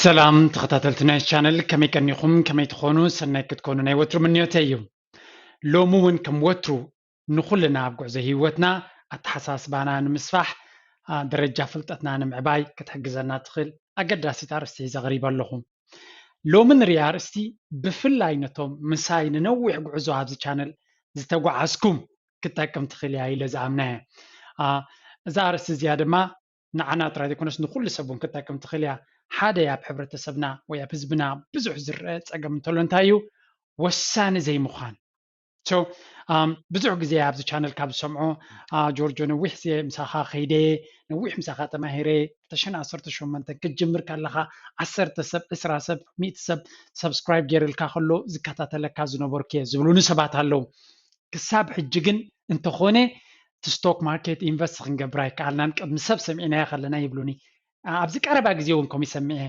ሰላም ተኸታተልቲ ናይ ቻነል፣ ከመይ ቀኒኹም? ከመይ ትኾኑ? ሰናይ ክትኮኑ ናይ ወትሩ ምንዮተይ እዩ። ሎሚ እውን ከም ወትሩ ንኹልና ኣብ ጉዕዞ ህይወትና ኣተሓሳስባና ንምስፋሕ፣ ኣ፣ ደረጃ ፍልጠትና ንምዕባይ ክትሕግዘና ትኽእል ኣገዳሲት ኣርእስቲ ሒዘ ቀሪበ ኣለኹ። ሎሚ ንሪኣ ኣርእስቲ ብፍላይ ነቶም ምሳይ ንነዊሕ ጉዕዞ ኣብዚ ቻነል ዝተጓዓዝኩም ክትጠቅም ትኽእል እያ ኢለ ዝኣምና እየ። ኣ፣ እዛ ኣርእስቲ እዚኣ ድማ ንዓና ጥራይ ዘይኮነስ ንኹሉ ሰብ እውን ክትጠቅም ትኽእል እያ። ሓደ ኣብ ሕብረተሰብና ወይ ኣብ ህዝብና ብዙሕ ዝረአ ጸገም እንተሎ እንታይ እዩ? ወሳኒ ዘይምዃን። So፣ ኣም፣ ብዙሕ ግዜ ኣብዚ ቻነል ካብ ዝሰምዖ፣ ኣ፣ ጆርጆ ነዊሕ ግዜ ምሳኻ ከይደ፣ ነዊሕ ምሳኻ ተማሂረ፣ ክልተ ሽሕን ዓሰርተ ሸሞንተን ክትጅምር ከለኻ ዓሰርተ ሰብ፣ ዕስራ ሰብ፣ ሚእቲ ሰብ ሰብስክራይብ ገይርልካ ከሎ ዝከታተለካ ዝነበርኩ እየ ዝብሉኒ ሰባት ኣለዉ። ክሳብ ሕጂ ግን እንተኾነ እቲ ስቶክ ማርኬት ኢንቨስት ክንገብር ኣይከኣልናን፣ ቅድሚ ሰብ ሰሚዕናዮ ከለና ይብሉኒ። ኣ-፣ ኣብዚ ቀረባ ግዜ እውን ከምኡ ይሰምዕ እየ።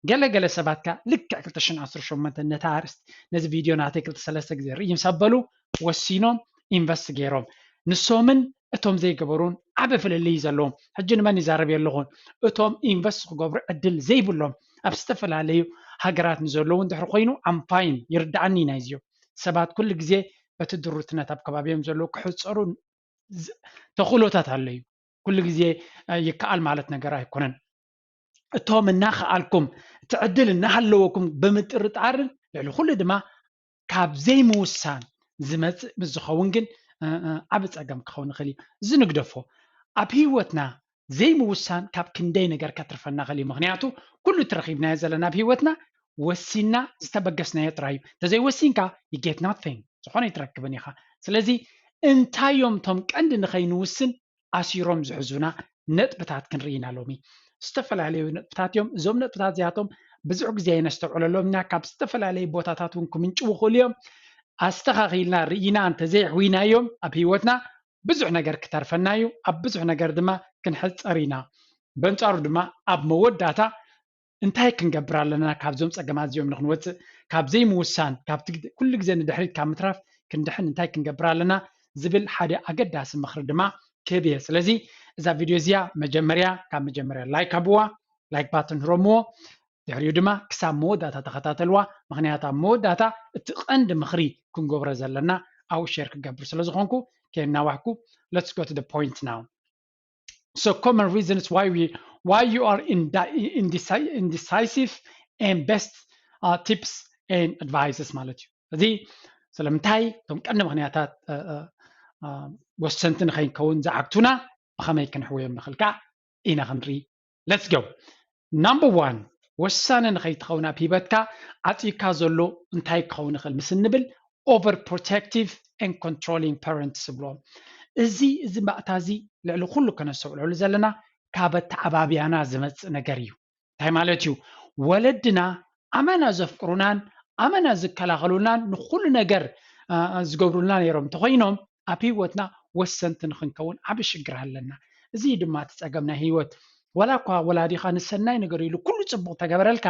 ገለ ገለ ሰባት ከኣ ልክዕ ክልተ ሽሕን ዓሰርተ ሸሞንተን ነታ ኣርእስቲ ነዚ ቪድዮ ናተይ ክልተ ሰለስተ ግዜ ርእዩ ምስ ኣበሉ ወሲኖም ኢንቨስት ገይሮም። ንሶምን እቶም ዘይገበሩን ዓቢ ፍልልይ እዩ ዘለዎም። ሕጂ ንመን ይዛረብ ኣለኹን? እቶም ኢንቨስት ክገብሩ ዕድል ዘይብሎም ኣብ ዝተፈላለዩ ሃገራት ንዘለዉ እንድሕር ኮይኑ ኣም ፋይን፣ ይርድኣኒ ናይዚዮ። ሰባት ኩሉ ግዜ በቲ ድሩትነት ኣብ ከባቢኦም ዘለዉ ክሕጸሩ ዝ-፣ ተኽእሎታት ኣሎ እዩ። ኩሉ ግዜ፣ እ፣ ይከኣል ማለት ነገር ኣይኮነን። እቶም እናኸኣልኩም እቲ ዕድል እናሃለወኩም ብምጥርጣርን ልዕሊ ኩሉ ድማ ካብ ዘይምውሳን ዝመጽእ ምስ ዝኸውን ግን፣ እ፣ እ፣ ዓቢ ጸገም ክኸውን ይኽእል እዩ። እዚ ንግደፎ። ኣብ ህይወትና ዘይምውሳን ካብ ክንደይ ነገር ከትርፈና ይኽእል እዩ። ምኽንያቱ ኩሉ እቲ ረኺብናዮ ዘለና ኣብ ህይወትና ወሲንና ዝተበገስናዮ ጥራይ እዩ። እንተዘይወሲንካ you get nothing፣ ዝኾነ ኣይትረክብን ኢኻ። ስለዚ እንታይ እዮም እቶም ቀንዲ ንኸይንውስን ኣሲሮም ዝሕዙና ነጥብታት ክንርኢ ኢና ሎሚ። ዝተፈላለዩ ነጥብታት እዮም። እዞም ነጥብታት እዚኣቶም ብዙሕ ግዜ ኣይነስተውዕለሎም ኢና። ካብ ዝተፈላለዩ ቦታታት እውን ክምንጭው ይኽእሉ እዮም። ኣስተኻኺልና ርኢና እንተዘይሕዊናዮም ኣብ ህይወትና ብዙሕ ነገር ክተርፈና እዩ። ኣብ ብዙሕ ነገር ድማ ክንሕጸር ኢና። በንጻሩ ድማ ኣብ መወዳእታ እንታይ ክንገብር ኣለና ካብዞም ጸገማት እዚኦም ንኽንወጽእ? ካብ ዘይምውሳን፣ ካብቲ ግደ-፣ ኩሉ ግዜ ንድሕሪት ካብ ምትራፍ ክንድሕን እንታይ ክንገብር ኣለና ዝብል ሓደ ኣገዳሲ ምኽሪ ድማ ክህብ እየ። ስለዚ እዛ ቪድዮ እዚኣ መጀመርያ፣ ካብ መጀመርያ ላይክ ሃብዋ፣ ላይክ ባተን ህረምዎ። ድሕሪኡ ድማ ክሳብ መወዳእታ ተኸታተልዋ፣ ምኽንያቱ ኣብ መወዳእታ እቲ ቀንዲ ምኽሪ ክንገብሮ ዘለና ኣብኡ ሼር ክገብር ስለ ዝኾንኩ ከየናዋሕኩ፣ let's go to the point now. So common reasons why we, why you are indi-, indeci-, indecisive and best, uh, tips and advices ማለት እዩ። እዚ ስለምንታይ እቶም ቀንዲ ምኽንያታት፣ እ፣ እ፣ እ፣ ወሰንቲ ንኸይንከውን ዝዓግቱና ብኸመይ ክንሕውዮም ንኽእል ከዓ ኢና ክንርኢ። Let's go. Number one፣ ወሳኒ ንኸይትኸውን ኣብ ሂበትካ ዓፂካ ዘሎ እንታይ ክኸውን ይኽእል ምስ እንብል፣ over protective and controlling parents ይብልዎም። እዚ፣ እዚ ባእታ እዚ ልዕሊ ኩሉ ከነስተውዕለሉ ዘለና ካብ ኣተዓባብያና ዝመጽእ ነገር እዩ። እንታይ ማለት እዩ? ወለድና ኣመና ዘፍቅሩናን ኣመና ዝከላኸሉናን ንኹሉ ነገር፣ አ፣ ዝገብሩልና ነይሮም እንተኾይኖም ኣብ ህይወትና ወሰንቲ ንኽንከውን ዓቢ ሽግር ኣለና። እዚ እዩ ድማ እቲ ጸገም ናይ ህይወት። ዋላ እኳ ወላዲኻ ንሰናይ ነገር ኢሉ ኩሉ ጽቡቕ ተገበረልካ፣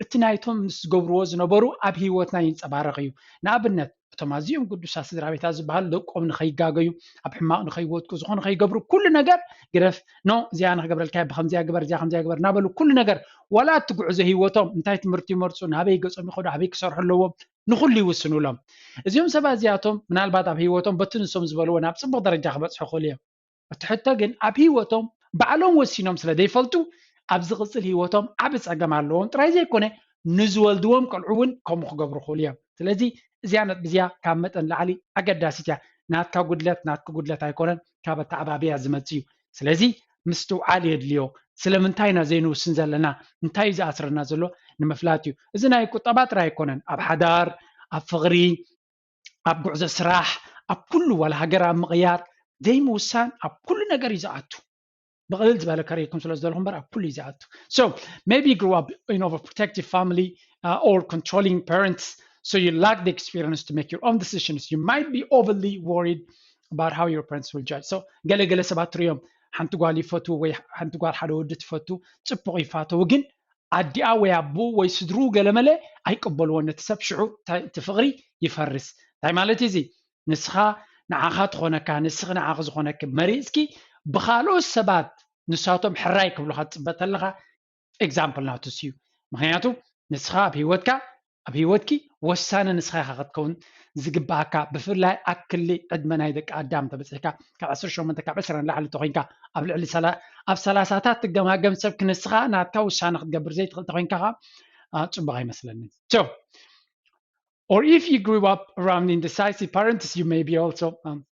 እቲ ናይቶም ምስ ዝገብርዎ ዝነበሩ ኣብ ህይወትና ይንጸባረቕ እዩ። ንኣብነት፣ እቶም ኣዝዮም ግዱሳት ስድራ ቤታት ዝበሃሉ ደቆም ንኸይጋገዩ፣ ኣብ ሕማቕ ንኸይወድቁ፣ ዝኾነ ከይገብሩ፣ ኩሉ ነገር ግደፍ፣ ኖ፣ እዚኣ ንኽገብረልካ እየ፣ ብኸምዚኣ ግበር፣ እዚኣ ከምዚኣ ግበር እናበሉ ኩሉ ነገር፣ ዋላ እቲ ጉዕዞ ህይወቶም፣ እንታይ ትምህርቲ ይመርጹ፣ ናበይ ገጾም ይኸዱ፣ ኣበይ ክሰርሑ ኣለዎም፣ ንኹሉ ይውስኑሎም። እዚኦም ሰባት እዚኣቶም ምናልባት ኣብ ህይወቶም በቲ ንሶም ዝበልዎ ናብ ጽቡቕ ደረጃ ክበጽሑ ይኽእሉ እዮም። እቲ ሕቶ ግን ኣብ ህይወቶም ባዕሎም ወሲኖም ስለ ዘይፈልጡ ኣብ ዝቕጽል ህይወቶም ዓቢ ጸገም ኣለዎም ጥራይ ዘይኮነ ንዝወልድዎም ቆልዑ እውን ከምኡ ክገብሩ ይኽእሉ እዮም። ስለዚ እዚኣ ነጥቢ እዚኣ ካብ መጠን ላዕሊ ኣገዳሲት እያ። ናትካ ጉድለት ናትኪ ጉድለት ኣይኮነን፣ ካብ ኣተዓባብያ ዝመጽእ እዩ። ስለዚ ምስትውዓል የድልዮ። ስለምንታይ ኢና ዘይንውስን ዘለና? እንታይ እዩ ዝኣስረና ዘሎ ንምፍላጥ እዩ። እዚ ናይ ቁጠባ ጥራይ ኣይኮነን። ኣብ ሓዳር፣ ኣብ ፍቕሪ፣ ኣብ ጉዕዞ ስራሕ፣ ኣብ ኩሉ፣ ዋላ ሃገር ኣብ ምቕያር ዘይምውሳን ኣብ ኩሉ ነገር እዩ ዝኣቱ። ብቕልል ዝበለ ከርእየኩም ስለ ዝደለኹ እምበር ኣብ ኩሉ እዩ ዝኣቱ። So maybe you grew up in overprotective family, uh, or controlling parents, so you lack the experience to make your own decisions. You might be overly worried about how your parents will judge. So ገለ ገለ ሰባት ትሪኦም፣ ሓንቲ ጓል ይፈትዉ ወይ ሓንቲ ጓል ሓደ ወዲ ትፈቱ፣ ጽቡቕ ይፋተዉ፣ ግን ኣዲኣ ወይ ኣቦኡ ወይ ስድርኡ ገለመለ ኣይቅበልዎን። ነቲ ሰብ ሽዑ እንታይ፣ እቲ ፍቕሪ ይፈርስ። እንታይ ማለት እዩ እዚ? ንስኻ ንዓኻ ትኾነካ፣ ንስኺ ንዓኺ ዝኾነኪ መሪጽኪ ብኻልኦት ሰባት ንሳቶም ሕራይ ክብሉኻ ትጽበ ተለኻ፣ ኤግዛምፕል ናቱ እዩ። ምክንያቱ ንስኻ ኣብ ህይወትካ ኣብ ህይወትኪ ወሳነ ንስኻ ኢኻ ክትከውን ዝግባኣካ። ብፍላይ ኣብ ክሊ ዕድመ ናይ ደቂ ኣዳም ተበፂሕካ ካብ ዓሰርተ ሸሞንተ ካብ ዕስራ ንላዕሊ ተኮይንካ ኣብ ልዕሊ ኣብ ሰላሳታት ትገማገም ሰብ ክንስኻ ናትካ ውሳነ ክትገብር ዘይትኽእል ተኮይንካ ከዓ ፅቡቅ ኣይመስለንን። So or if you grew up around indecisive parents, you may be also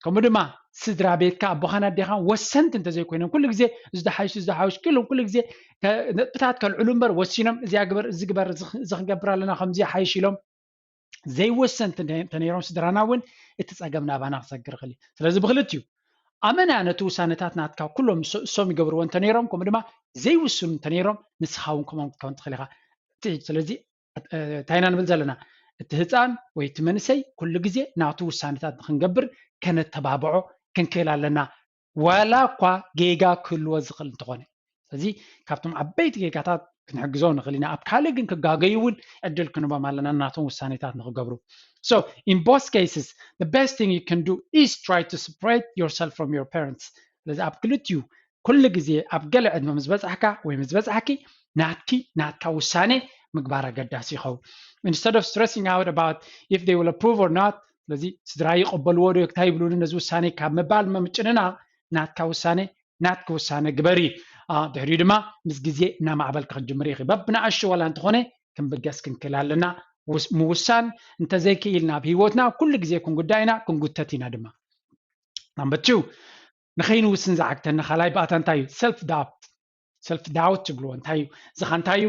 ከምኡ ድማ ስድራ ቤትካ ኣቦኻን ኣዴኻ ወሰንቲ እንተዘይኮይኖም ኩሉ ግዜ ዝደሓይሽ ዝደሓይሽ ክሉ ኩሉ ግዜ ነጥብታት ከልዕሉ እምበር ወሲኖም እዚያ ግበር እዚ ግበር እዚ ክገብር ኣለና ከምዚ ሓይሽ ኢሎም ዘይወሰንቲ እንተነይሮም ስድራና እውን እቲ ፀገም ናባና ክሰግር ይኽእል እዩ። ስለዚ ብክልቲኡ ኣመና ነቲ ውሳነታት ናትካ ኩሎም እሶም ይገብርዎ እንተነይሮም ከምኡ ድማ ዘይውስኑ እንተነይሮም ንስኻ እውን ከምኦም ክትከውን ትኽእል ኢኻ። ስለዚ እንታይ ኢና ንብል ዘለና? እቲ ህፃን ወይ እቲ መንእሰይ ኩሉ ግዜ ናቱ ውሳነታት ንክንገብር ከነተባብዖ ክንክእል ኣለና። ዋላ እኳ ጌጋ ክህልዎ ዝኽእል እንተኾነ። ስለዚ ካብቶም ዓበይቲ ጌጋታት ክንሕግዞ ንኽእል ኢና። ኣብ ካልእ ግን ክጋገዩ እውን ዕድል ክንቦም ኣለና ናቶም ውሳኔታት ንክገብሩ። So in both cases, the best thing you can do is try to separate yourself from your parents. ስለዚ ኣብ ክልቲኡ ኩሉ ግዜ ኣብ ገለ ዕድመ ምስ በጻሕካ ወይ ምስ በጻሕኪ ናትኪ ናትካ ውሳኔ ምግባር ኣገዳሲ ይኸውን። Instead of stressing out about if they will approve or not, ስለዚ ስድራ ይቐበልዎ ዶ እንታይ ይብሉኒ ነዚ ውሳኔ ካብ ምባል ምጭንናቕ ናትካ ውሳኔ ናትኪ ውሳነ ግበሪ። ድሕሪኡ ድማ ምስ ግዜ እናማዕበልኪ ክትጅምሪ ኢኺ። በብንኣሽቱ ዋላ እንተኾነ ክንብገስ ክንክእል ኣለና። ምውሳን እንተዘይክኢልና ኣብ ህይወትና ኩሉ ግዜ ክንጉዳእ ኢና፣ ክንጉተት ኢና ድማ። ናምበር ቱ ንኸይንውስን ዝዓግተና ካልኣይ ባእታ እንታይ እዩ? ሰልፍ ዳውት። ሰልፍ ዳውት ትብልዎ እንታይ እዩ? እዚ ኸ እንታይ እዩ?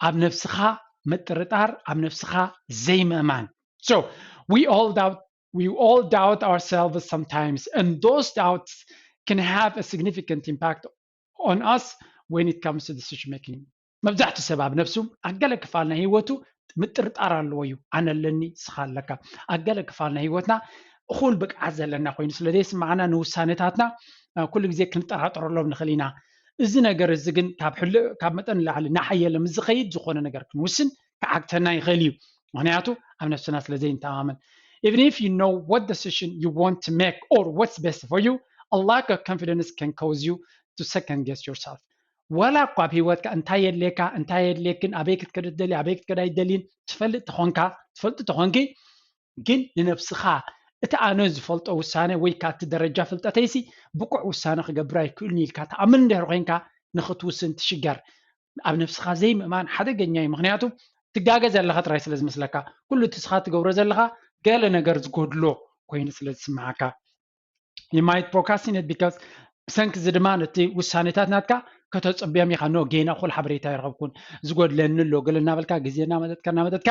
ኣብ ነብስኻ ምጥርጣር፣ ኣብ ነብስኻ ዘይምእማን። So we all doubt we all doubt ourselves sometimes, and those doubts can have a significant impact on us when it comes to decision making. መብዛሕትኡ ሰብ ኣብ ነብሱ ኣብ ገለ ክፋል ናይ ህይወቱ ምጥርጣር ኣለዎ እዩ። ኣነ ኣለኒ፣ ስኻ ኣለካ። ኣብ ገለ ክፋል ናይ ህይወትና እኹል ብቅዓት ዘለና ኮይኑ ስለ ዘይስምዓና ንውሳነታትና ኩሉ ግዜ ክንጠራጠረሎም ንኽእል ኢና። እዚ ነገር እዚ ግን ካብ ሕልእ ካብ መጠን ንላዕሊ እናሓየለ ምስ ዝኸይድ ዝኾነ ነገር ክንውስን ክዓግተና ይኽእል እዩ። ምክንያቱ ኣብ ነብስና ስለ ዘይንተማመን። Even if you know what decision you want to make or what's best for you, a lack of confidence can cause you to second guess yourself. ዋላ እኳ ኣብ ህይወትካ እንታይ የድልየካ እንታይ የድልየክን ኣበይ ክትከደ ትደሊ ኣበይ ክትከዳ ይደልይን ትፈልጥ ተኾንካ ትፈልጥ ተኾንኪ ግን ንነብስኻ እቲ ኣነ ዝፈልጦ ውሳነ ወይ ካብቲ ደረጃ ፍልጠተይሲ ብቁዕ ውሳነ ክገብር ኣይክእልን ኢልካ ትኣምን እንድሕር ኮይንካ ንክትውስን ትሽገር። ኣብ ነብስኻ ዘይምእማን ሓደገኛ እዩ። ምክንያቱ ትጋገ ዘለኻ ጥራይ ስለ ዝመስለካ ኩሉ እቲ ስኻ ትገብሮ ዘለኻ ገለ ነገር ዝጎድሎ ኮይኑ ስለ ዝስምዓካ። You might procrastinate because ብሰንኪ እዚ ድማ ነቲ ውሳኔታት ናትካ ከተጸብዮም ኢኻ። ኖ ጌና እኹል ሓበሬታ ይረኸብኩን ዝጎድለኒ ኣሎ ገለ እናበልካ ግዜ እናመጠጥካ እናመጠጥካ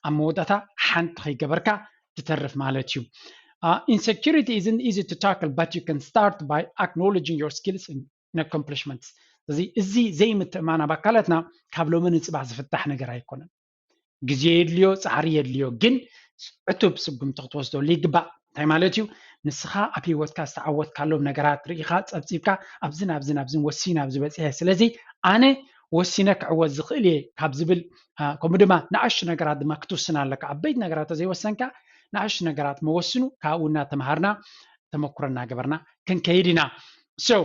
ኣብ መወዳእታ ሓንቲ ከይገበርካ ትተርፍ ማለት እዩ። Insecurity isn't easy to tackle, but you can start by acknowledging your skills and accomplishments. እዚ እዚ ዘይምትእማን ኣብ ኣካላትና ካብ ሎሚ ንፅባሕ ዝፍታሕ ነገር ኣይኮነን። ግዜ የድልዮ፣ ፃዕሪ የድልዮ፣ ግን ዕቱብ ስጉምቲ ክትወስደሉ ይግባእ። እንታይ ማለት እዩ? ንስኻ ኣብ ህይወትካ ዝተዓወትካሎም ነገራት ርኢኻ ፀብፂብካ ኣብዝን ኣብዝን ኣብዝን ወሲነ ኣብዚ በፂሐ፣ ስለዚ ኣነ ወሲነ ክዕወት ዝኽእል እየ ካብ ዝብል ከምኡ ድማ ንኣሽቱ ነገራት ድማ ክትውስን ኣለካ። ዓበይቲ ነገራት ተዘይወሰንካ ንኣሽቱ ነገራት መወስኑ ካብኡ እናተምሃርና ተመኩሮ እናገበርና ክንከይድ ኢና። So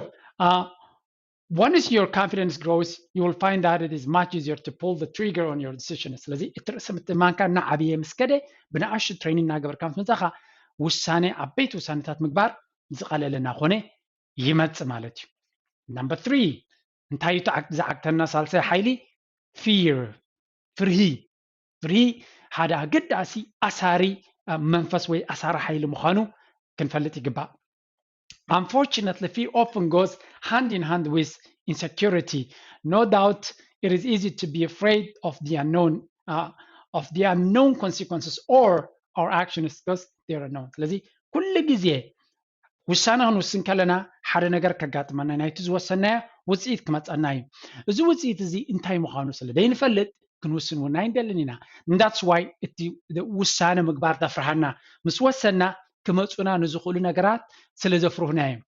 once your confidence grows, you will find that it is much easier to pull the trigger on your decision. ስለዚ እቲ ርእሰ ምትእማንካ እናዓበየ ምስ ከደ ብንኣሽቱ ትሬኒንግ እናገበርካ ምስ መፃኻ ውሳነ ዓበይቲ ውሳነታት ምግባር ዝቐለለ እናኾነ ይመፅእ ማለት እዩ። Number three እንታይ እዩ ዝዓግተና ሳልሳይ ሓይሊ? Fear፣ ፍርሂ። ፍርሂ ሓደ ኣገዳሲ ኣሳሪ መንፈስ ወይ ኣሳሪ ሓይሊ ምዃኑ ክንፈልጥ ይግባእ። Unfortunately, fear often goes hand in hand with insecurity. No doubt, it is easy to be afraid of the unknown, uh, of the unknown consequences or our actions because they're unknown. ስለዚ ኩሉ ግዜ ውሳነ ክንውስን ከለና ሓደ ነገር ከጋጥመና ናይቲ ዝወሰናዮ ውፅኢት ክመፀና እዩ። እዚ ውፅኢት እዚ እንታይ ምዃኑ ስለ ዘይንፈልጥ ክንውስን እውን ኣይንደልን ኢና። That's why እቲ ውሳነ ምግባር ዘፍርሃና ምስ ወሰና ክመፁና ንዝኽእሉ ነገራት ስለ ዘፍርሁና እዮም።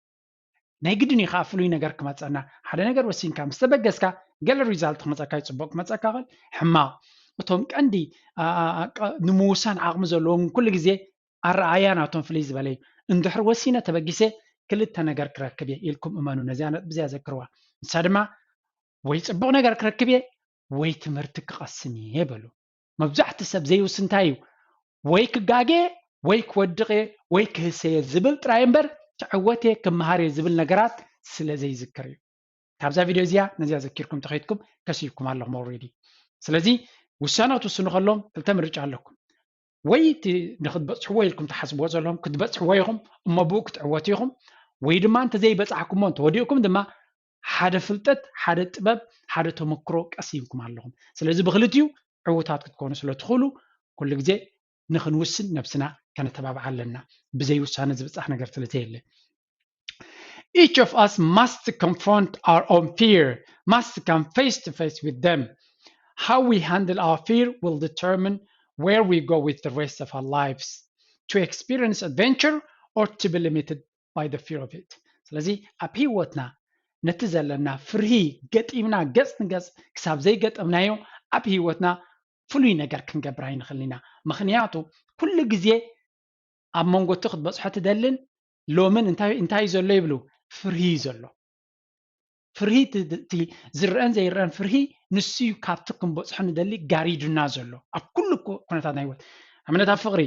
ናይ ግድን እዩ ከዓ ፍሉይ ነገር ክመፀና። ሓደ ነገር ወሲንካ ምስ ተበገስካ ገለ ሪዛልት ክመፀካ እዩ። ፅቡቅ ክመፀካ ይኽእል፣ ሕማቕ። እቶም ቀንዲ ንምውሳን ዓቕሚ ዘለዎም ኩሉ ግዜ ኣረኣእያ ናቶም ፍልይ ዝበለ እዩ። እንድሕር ወሲነ ተበጊሰ ክልተ ነገር ክረክብ እየ ኢልኩም እመኑ። ነዚኣ ነጥቢ እዚኣ ዘክርዋ። ንሳ ድማ ወይ ፅቡቕ ነገር ክረክብ እየ ወይ ትምህርቲ ክቐስም እየ በሉ። መብዛሕቲ ሰብ ዘይውስን እንታይ እዩ? ወይ ክጋገ ወይ ክወድቕ እየ ወይ ክህሰየ ዝብል ጥራይ እምበር ክዕወት እየ ክመሃር እየ ዝብል ነገራት ስለ ዘይዝክር እዩ። ካብዛ ቪድዮ እዚኣ ነዚኣ ዘኪርኩም ተኸይድኩም ከሲብኩም ኣለኹም already። ስለዚ ውሳነ ክትውስኑ ከሎም ክልተ ምርጫ ኣለኩም። ወይ እቲ ንክትበፅሕዎ ኢልኩም ትሓስብዎ ዘለኹም ክትበፅሕዎ ኢኹም፣ እሞ ብኡ ክትዕወቱ ኢኹም። ወይ ድማ እንተዘይበፃሕኩሞ እንተወዲእኩም ድማ ሓደ ፍልጠት፣ ሓደ ጥበብ፣ ሓደ ተመክሮ ቀሲምኩም ኣለኹም። ስለዚ ብክልቲኡ ዕዉታት ክትኮኑ ስለ ትኽእሉ ኩሉ ግዜ ንክንውስን ነብስና ከነተባብዓ ኣለና። ብዘይ ውሳነ ዝብፃሕ ነገር ስለ ዘየለ። Each of us must confront our own fear, must come face to face with them. How we handle our fear will determine where we go with the rest of our lives, to experience adventure or to be limited by the fear of it. ስለዚ ኣብ ህይወትና ነቲ ዘለና ፍርሂ ገጢምና ገጽ ንገጽ ክሳብ ዘይገጠምናዮ ኣብ ህይወትና ፍሉይ ነገር ክንገብር ኣይንኽእልን ኢና። ምኽንያቱ ኩሉ ግዜ ኣብ መንጎ እቲ ክትበጽሖ ትደልን ሎምን እንታይ እንታይ እዩ ዘሎ ይብሉ፣ ፍርሂ እዩ ዘሎ። ፍርሂ እቲ ዝረአን ዘይረአን ፍርሂ ንሱ እዩ ካብቲ ክንበጽሖ ንደሊ ጋሪዱና ዘሎ ኣብ ኩሉ ኩነታት ናይ ህይወት። ኣብነት ኣብ ፍቕሪ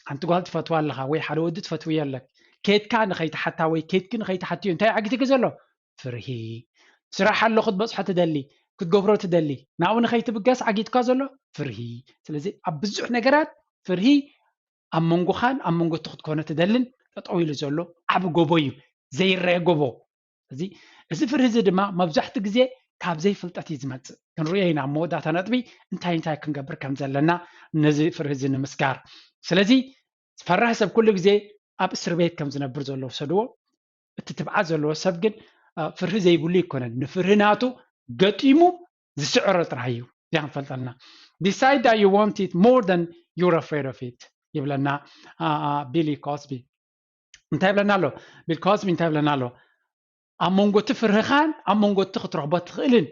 ሓንቲ ጓል ትፈትዋ ኣለኻ ወይ ሓደ ወዲ ትፈትውዮ ኣለክ፣ ኬድካ ንኸይትሓታ ወይ ኬድኪ ንኸይትሓትዮ እንታይ ዓጊትኪ ዘሎ? ፍርሂ። ስራሕ ኣሎ ክትበጽሖ ትደሊ፣ ክትገብሮ ትደሊ፣ ናብኡ ንኸይትብገስ ዓጊትካ ዘሎ ፍርሂ። ስለዚ ኣብ ብዙሕ ነገራት ፍርሂ ኣብ መንጎኻን ኣብ መንጎ እቲ ክትኮነ ትደልን ጠጠው ኢሉ ዘሎ ዓቢ ጎቦ እዩ፣ ዘይረአ ጎቦ። እዚ እዚ ፍርሂ እዚ ድማ መብዛሕትኡ ግዜ ካብ ዘይፍልጠት እዩ ዝመጽእ። ክንርእዮ ኢና ኣብ መወዳእታ ነጥቢ እንታይ እንታይ ክንገብር ከም ዘለና ነዚ ፍርሂ እዚ ንምስጋር። ስለዚ ፈራህ ሰብ ኩሉ ግዜ ኣብ እስር ቤት ከም ዝነብር ዘሎ ውሰድዎ። እቲ ትብዓት ዘለዎ ሰብ ግን ፍርሂ ዘይብሉ ኣይኮነን። ንፍርሂ ናቱ ገጢሙ ዝስዕሮ ጥራይ እዩ። እዚኣ ክንፈልጠልና። Decide that you want it more than you're afraid of it ይብለና ቢሊ ኮስቢ። እንታይ ይብለና ኣሎ? ቢል ኮስቢ እንታይ ይብለና ኣሎ? ኣብ መንጎ እቲ ፍርህኻን ኣብ መንጎ እቲ ክትረኽቦ ትኽእልን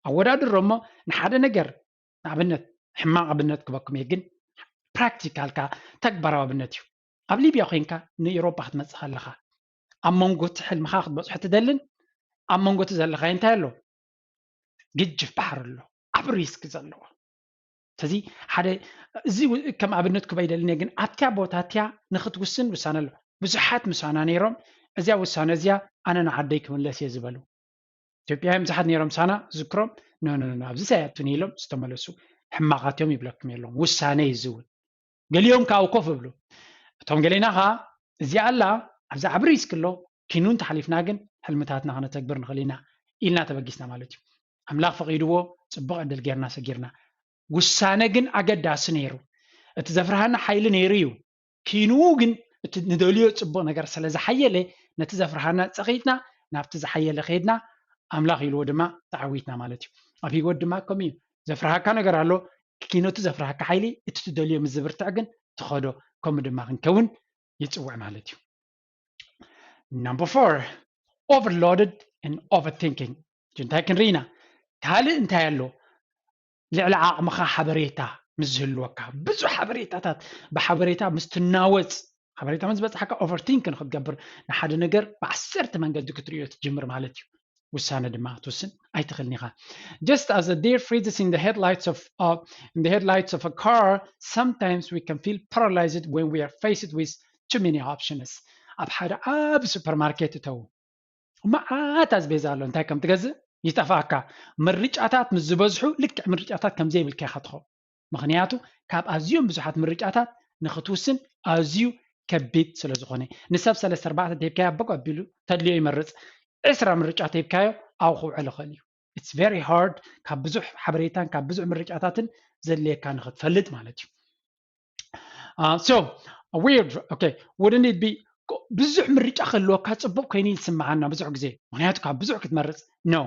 ኣወዳድሮ እሞ ንሓደ ነገር ንኣብነት ሕማቕ ኣብነት ክበኩም እየ ግን ፕራክቲካልካ ተግባራዊ ኣብነት እዩ። ኣብ ሊብያ ኮይንካ ንኤውሮጳ ክትመጽእ ከለኻ ኣብ መንጎ እቲ ሕልምኻ ክትበጽሖ ትደልን ኣብ መንጎ እቲ ዘለኻዮ እንታይ ኣሎ? ግጅፍ ባሕሪ ኣሎ፣ ዓቢ ሪስክ ዘለዎ። ስለዚ ሓደ እዚ ከም ኣብነት ክበይ ደልኒ ግን ኣብቲያ ቦታ እቲያ ንክትውስን ውሳነ ኣሎ። ብዙሓት ምሳና ነይሮም እዚያ ውሳነ እዚያ ኣነ ንዓደይ ክምለስ እየ ዝበሉ ኢትዮጵያውያን ብዙሓት ነይሮም ሳና ዝክሮም ኖ ኖ ኖ ኣብዚ ሳያቱን ኢሎም ዝተመለሱ ሕማቃት እዮም ይብለኩም የለዎም ውሳነ እዩ ዝውን ገሊኦም ካብኡ ኮፍ እብሉ እቶም ገሌና ከዓ እዚኣ ኣላ ኣብዚ ዓቢ ሪስክ ኣሎ ኪኑ እንተሓሊፍና ግን ሕልምታትና ከነተግብር ንኽእል ኢና ኢልና ተበጊስና ማለት እዩ ኣምላኽ ፈቒድዎ ጽቡቕ ዕድል ጌርና ሰጊርና ውሳነ ግን ኣገዳሲ ነይሩ እቲ ዘፍርሃና ሓይሊ ነይሩ እዩ ኪንኡ ግን እቲ ንደልዮ ጽቡቕ ነገር ስለ ዝሓየለ ነቲ ዘፍርሃና ጸቒጥና ናብቲ ዝሓየለ ከይድና ኣምላኽ ኢልዎ ድማ ተዓዊትና ማለት እዩ ኣብ ህይወት ድማ ከምኡ እዩ ዘፍርሃካ ነገር ኣሎ ኪኖ እቲ ዘፍርሃካ ሓይሊ እቲ ትደልዮ ምስ ዝብርትዕ ግን ትኸዶ ከምኡ ድማ ክንከውን ይጽውዕ ማለት እዩ number four overloaded and overthinking እንታይ ክንርኢ ኢና ካልእ እንታይ ኣሎ ልዕሊ ዓቕምኻ ሓበሬታ ምስ ዝህልወካ ብዙሕ ሓበሬታታት ብሓበሬታ ምስ ትናወፅ ሓበሬታ ምስ ዝበፅሓካ ኦቨርቲንክ ንክትገብር ንሓደ ነገር ብዓሰርተ መንገዲ ክትሪኦ ትጅምር ማለት እዩ ውሳነ ድማ ትውስን ኣይትኽእልን ኢኻ just as a deer freezes in the headlights of uh, in the headlights of a car sometimes we can feel paralyzed when we are faced with too many options ኣብ ሓደ ዓብ ሱፐርማርኬት እተው መዓት ኣዝቤዛ ኣሎ እንታይ ከም ትገዝእ ይጠፋካ ምርጫታት ምስ ዝበዝሑ ልክዕ ምርጫታት ከም ዘይብልካ ኢኻ ትኸውን ምኽንያቱ ካብ ኣዝዮም ብዙሓት ምርጫታት ንክትውስን ኣዝዩ ከቢድ ስለ ዝኾነ ንሰብ ሰለስተ ኣርባዕተ ተሂብካዮ ኣቦ ኣቢሉ ተድልዮ ይመርጽ ዕስራ ምርጫ ተሂብካዮ ኣብኡ ክውዕል ይኽእል እዩ it's very hard ካብ ብዙሕ ሓበሬታን ካብ ብዙሕ ምርጫታትን ዘድልየካ ንክትፈልጥ ማለት እዩ Uh, so weird okay wouldn't it be ብዙሕ ምርጫ ከልወካ ጽቡቅ ኮይኑ ይስምዓና ብዙሕ ግዜ ምክንያቱ ካብ ብዙሕ ክትመርጽ no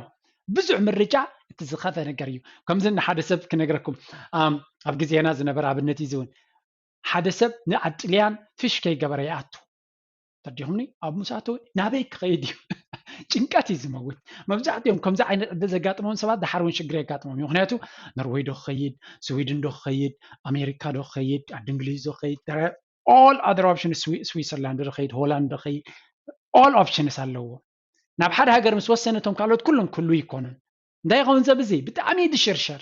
ብዙሕ ምርጫ እቲ ዝኸፈ ነገር እዩ ከምዚ ንሓደ ሰብ ክነግረኩም ኣብ ግዜና ዝነበረ ኣብነት እዩ ዝውን ሓደ ሰብ ንኣጥልያን ፍሽ ከይገበረ ይኣቱ ተዲኹምኒ ኣብ ምሳቶ ናበይ ክኸይድ እዩ ጭንቀት እዩ ዝመውት መብዛሕትኦም ከምዚ ዓይነት ዕድል ዘጋጥሞም ሰባት ድሓር እውን ሽግር የጋጥሞም እዩ ምክንያቱ ኖርወይ ዶ ክኸይድ ስዊድን ዶ ክኸይድ ኣሜሪካ ዶ ክኸይድ ዓዲ እንግሊዝ ዶ ክኸይድ all other options ስዊሰርላንድ ዶ ክኸይድ ሆላንድ ዶ ክኸይድ all options ኣለዎ ናብ ሓደ ሃገር ምስ ወሰነ እቶም ካልኦት ኩሎም ክህሉ ይኮኑን እንታይ ይኸውን ሰብ እዚ ብጣዕሚ ድሽርሸር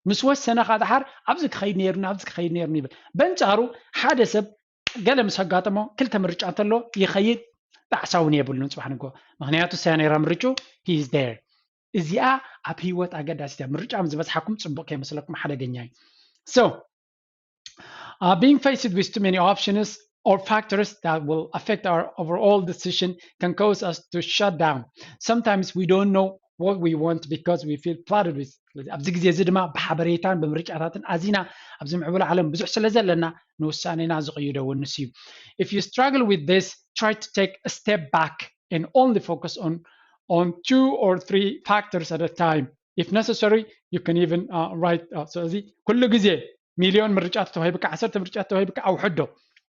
ምስ ወሰነ ከዓ ደሓር ኣብዚ ክኸይድ ነይሩኒ፣ ኣብዚ ክኸይድ ነይሩኒ ይብል። በንጻሩ ሓደ ሰብ ገለ ምስ ኣጋጠሞ ክልተ ምርጫ እንተሎ ይኸይድ፣ ጣዕሳ እውን የብሉን ጽባሕ ንግሆ። ምኽንያቱ እሳያ ነይራ ምርጭኡ፣ he is there። እዚኣ ኣብ ህይወት ኣገዳሲት እያ። ምርጫ ምስ ዝበዝሓኩም ጽቡቕ ከይመስለኩም ሓደገኛ እዩ። So uh, being faced with too many options or factors that will affect our overall decision can cause us to shut down. Sometimes we don't know what we want because we feel flooded with ኣብዚ ግዜ እዚ ድማ ብሓበሬታን ብምርጫታትን ኣዚና ኣብዚ ምዕቡል ዓለም ብዙሕ ስለ ዘለና ንውሳኔና ዝቕይዶ እውን ንሱ እዩ። If you struggle with this, try to take a step back and only focus on on two or three factors at a time. If necessary, you can even uh, write uh, ስለዚ ኩሉ ግዜ ሚልዮን ምርጫ ተተዋሂብካ ዓሰርተ ምርጫ ተተዋሂብካ ኣውሕዶ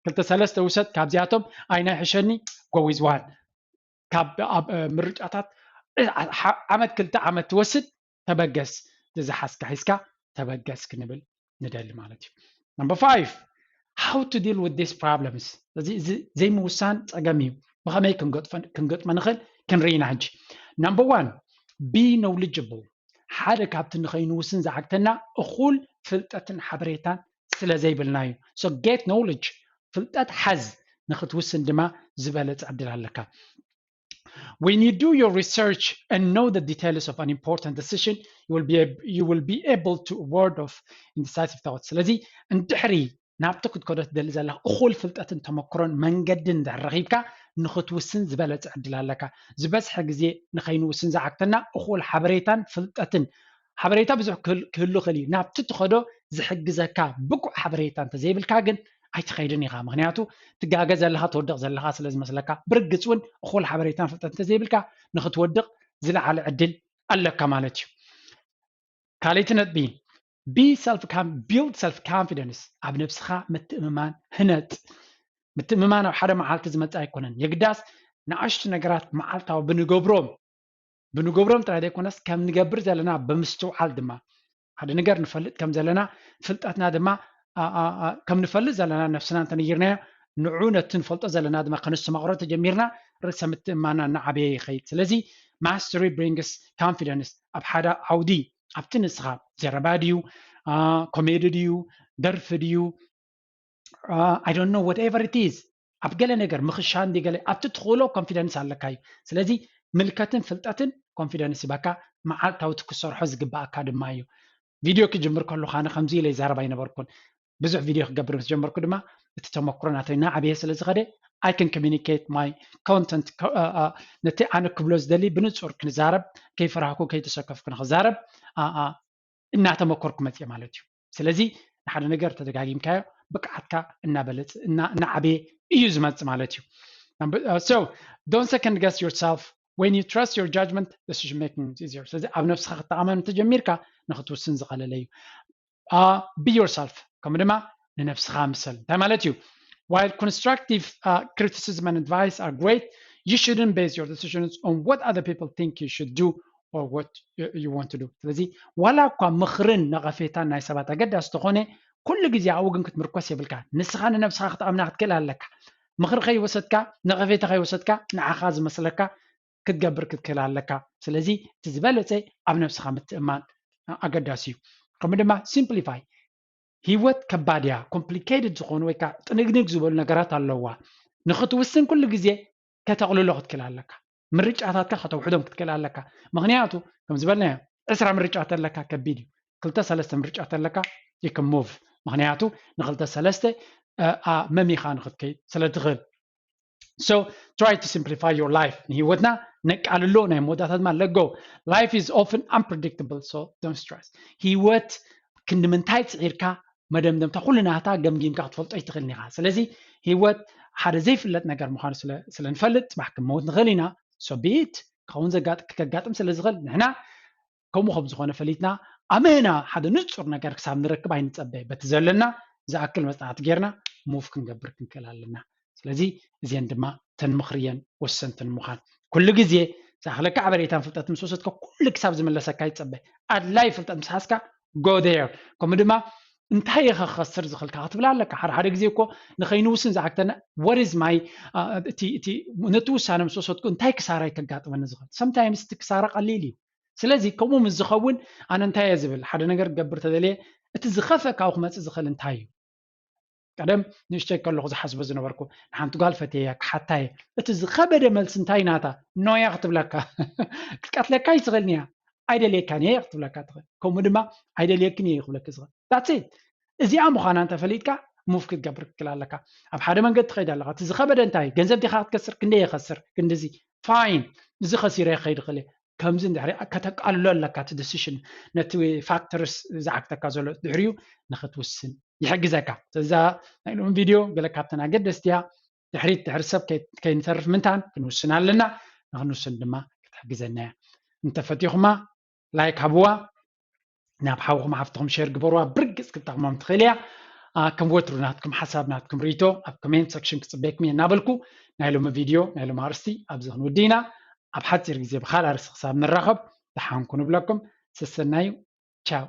ክልተ ሰለስተ ውሰድ ካብዚኣቶም ኣይናይ ሕሸኒ go with one ካብ ኣብ ምርጫታት ዓመት ክልተ ዓመት ትወስድ ተበገስ ዝሓዝካ ሒዝካ ተበገስ ክንብል ንደሊ ማለት እዩ። Number five, how to deal with these problems እዚ እዚ ዘይምውሳን ፀገም እዩ። ብኸመይ ክንገጥፈ- ክንገጥሞ ንኽእል ክንርኢ ኢና ሕጂ። Number one, be knowledgeable ሓደ ካብቲ ንኸይንውስን ዝዓግተና እኹል ፍልጠትን ሓበሬታን ስለ ዘይብልና እዩ። So get knowledge ፍልጠት ሓዝ ንኽትውስን ድማ ዝበለፀ ዕድል ኣለካ። When you do your research and know the details of an important decision, you will be ab- you will be able to word of indecisive thoughts ስለዚ እንድሕሪ ናብቲ ክትከዶ ትደሊ ዘለካ እኹል ፍልጠትን ተመክሮን መንገድን እንድሕር ረኺብካ ንኽትውስን ዝበለፀ ዕድል ኣለካ። ዝበዝሐ ግዜ ንኸይንውስን ዝዓግተና እኹል ሓበሬታን ፍልጠትን ሓበሬታ ብዙሕ ክህል- ክህሉ ክእል እዩ። ናብቲ ትኸዶ ዝሕግዘካ ብቁዕ ሓበሬታ እንተዘይብልካ ግን ኣይትኸይድን ኢኻ። ምክንያቱ ትጋገ ዘለኻ ትወድቕ ዘለኻ ስለ ዝመስለካ ብርግፅ እውን እኹል ሓበሬታን ፍልጠት እንተዘይብልካ ንኽትወድቕ ዝለዓለ ዕድል ኣለካ ማለት እዩ። ካልኣይቲ ነጥቢ be self build self confidence ኣብ ነብስኻ ምትእምማን ህነፅ። ምትእምማን ኣብ ሓደ መዓልቲ ዝመፅእ ኣይኮነን። የግዳስ ንኣሽቱ ነገራት መዓልታዊ ብንገብሮም ብንገብሮም ጥራይ ዘይኮነስ ከም ንገብር ዘለና ብምስትውዓል ድማ ሓደ ነገር ንፈልጥ ከም ዘለና ፍልጠትና ድማ ከም ንፈልጥ ዘለና ነብስና እንተነጊርናዮ ንዑ ነቲ ንፈልጦ ዘለና ድማ ከነስተማቕሮ ተጀሚርና ርእሰ ምትእማና እናዓበየ ይኸይድ። ስለዚ mastery brings confidence ኣብ ሓደ ዓውዲ ኣብቲ ንስኻ ዘረባ ድዩ ኮሜዲ ድዩ ደርፊ ድዩ I don't know whatever it is ኣብ ገለ ነገር ምኽሻን ዲ ገለ ኣብቲ ትኽእሎ ኮንፊደንስ ኣለካ እዩ። ስለዚ ምልከትን ፍልጠትን ኮንፊደንስ ይበካ መዓልታዊ እቲ ክሰርሖ ዝግባኣካ ድማ እዩ። ቪድዮ ክጅምር ከለኹ ኣነ ከምዚ ኢለ ይዛረብ ኣይነበርኩን። ብዙሕ ቪድዮ ክገብር ምስ ጀመርኩ ድማ እቲ ተመክሮ ናተይ እናዓበየ ስለ ዝኸደ I can communicate my content ነቲ ኣነ ክብሎ ዝደሊ ብንፁር ክንዛረብ ከይፈራህኩ ከይተሰከፍኩ ንክዛረብ እናተመኮርኩ መፅየ ማለት እዩ። ስለዚ ንሓደ ነገር ተደጋጊምካዮ ብቅዓትካ እናበለፅ እናዓበየ እዩ ዝመፅእ ማለት እዩ። So don't second guess yourself when you trust your judgment decision making is easier። ስለዚ ኣብ ነብስኻ ክትተኣመን እንተጀሚርካ ንክትውስን ዝቐለለ እዩ። Be yourself ከምኡ ድማ ንነብስኻ ምሰል እንታይ ማለት እዩ? While constructive uh, criticism and advice are great, you shouldn't base your decisions on what other people think you should do or what you want to do። ስለዚ ዋላ እኳ ምኽርን ነቐፌታን ናይ ሰባት ኣገዳሲ ተኾነ ኩሉ ግዜ ኣብኡ ግን ክትምርኮስ የብልካ። ንስኻ ንነብስኻ ክትኣምና ክትክእል ኣለካ። ምኽሪ ከይወሰድካ ነቐፌታ ከይወሰድካ ንዓኻ ዝመስለካ ክትገብር ክትክእል ኣለካ። ስለዚ እቲ ዝበለፀ ኣብ ነብስኻ ምትእማን ኣገዳሲ እዩ። ከምኡ ድማ simplify ህይወት ከባድ እያ። Complicated ዝኾኑ ወይ ከዓ ጥንግንግ ዝበሉ ነገራት ኣለዋ። ንክትውስን ኩሉ ግዜ ከተቕልሎ ክትክእል ኣለካ። ምርጫታትካ ከተውሕዶም ክትክእል ኣለካ። ምክንያቱ ከም ዝበልናዮ ዕስራ ምርጫ ተለካ ከቢድ እዩ። ክልተ ሰለስተ ምርጫ ተለካ you can move ምክንያቱ ንክልተ ሰለስተ መሚኻ ንክትከይድ ስለ ትኽእል። So try to simplify your life ንህይወትና ነቃልሎ ናይ መወዳእታ ድማ let go. Life is often unpredictable, so don't stress. ህይወት ክንዲ ምንታይ ፅዒርካ መደምደምታ ኩሉ ናታ ገምጊምካ ክትፈልጦ ይትኽእል ኢኻ። ስለዚ ህይወት ሓደ ዘይፍለጥ ነገር ምዃኑ ስለ ንፈልጥ ፅባሕ ክንመውት ንኽእል ኢና። So be it ክኸውን ዘጋጥ- ከጋጥም ስለ ዝኽእል ንሕና ከምኡ ከም ዝኾነ ፈሊጥና ኣመና ሓደ ንፁር ነገር ክሳብ ንረክብ ኣይንፀበ። በቲ ዘለና ዝኣክል መፅናዕቲ ጌርና move ክንገብር ክንክእል ኣለና። ስለዚ እዚአን ድማ ተን ምኽሪ እየን ወሰንቲ ንምዃን ኩሉ ግዜ ዝኣኽለካ ሓበሬታን ፍልጠት ምስ ወሰድካ ኩሉ ክሳብ ዝምለሰካ ይፀበ። ኣድላይ ፍልጠት ምስ ሓዝካ go there። ከምኡ ድማ እንታይ እየ ክኸስር ዝኽእል ክትብል ኣለካ። ሓደ ሓደ ግዜ እኮ ንኸይንውስን ዝዓግተና what is my እቲ እቲ ነቲ ውሳነ ምስ ወሰድኩ እንታይ ክሳራ እዩ ከጋጥመኒ ዝኽእል። Sometimes እቲ ክሳራ ቀሊል እዩ። ስለዚ ከምኡ ምስ ዝኸውን ኣነ እንታይ እየ ዝብል? ሓደ ነገር ክገብር ተደልየ እቲ ዝኸፍአ ካብኡ ክመፅእ ዝኽእል እንታይ እዩ? ቀደም ንእሽተይ ከለኹ ዝሓስቦ ዝነበርኩ፣ ንሓንቲ ጓል ፈትየያ ክሓታ እየ። እቲ ዝኸበደ መልሲ እንታይ ናታ? ኖያ ክትብለካ ክትቀትለካ ይትኽእል እያ። ኣይደልየካን እየ ክትብለካ ትኽእል። ከምኡ ድማ ኣይደልየክን እየ ክብለክ ዝኽእል። That's it። እዚኣ ምዃና እንተፈሊጥካ ሙቭ ክትገብር ክትክእል ኣለካ። ኣብ ሓደ መንገዲ ትኸይድ ኣለካ። እቲ ዝኸበደ እንታይ? ገንዘብ ዲኻ ክትከስር? ክንደይ የኸስር? ክንድዚ። ፋይን፣ እዚ ከሲረ ክኸይድ ይኽእል እየ። ከምዚ እንድሕሪ ከተቃልሎ ኣለካ እቲ ዲሲሽን፣ ነቲ ፋክተርስ ዝዓግተካ ዘሎ ድሕሪኡ ንክትውስን ይሕግዘካ። ስለዚ ናይ ሎሚ ቪድዮ ገለ ካብተን ኣገደስቲ እያ። ድሕሪት ድሕሪ ሰብ ከይ- ከይንተርፍ ምንታን ክንውስን ኣለና። ንክንውስን ድማ ክትሕግዘና እያ። እንተፈቲኹማ ላይክ ሃብዋ፣ ናብ ሓውኹም ሓፍትኹም ሼር ግበርዋ። ብርግፅ ክትጠቕሞም ትኽእል እያ። አ፣ ከም ወትሩ ናትኩም ሓሳብ ናትኩም ርእይቶ ኣብ ኮሜንት ሰክሽን ክፅበየኩም እየ እናበልኩ ናይ ሎሚ ቪድዮ ናይ ሎሚ ኣርስቲ ኣብዚ ክንውዲ ኢና። ኣብ ሓፂር ግዜ ብካል ኣርስቲ ክሳብ ንራኸብ ደሓንኩ ንብለኩም። ሰሰናዩ። ቻው።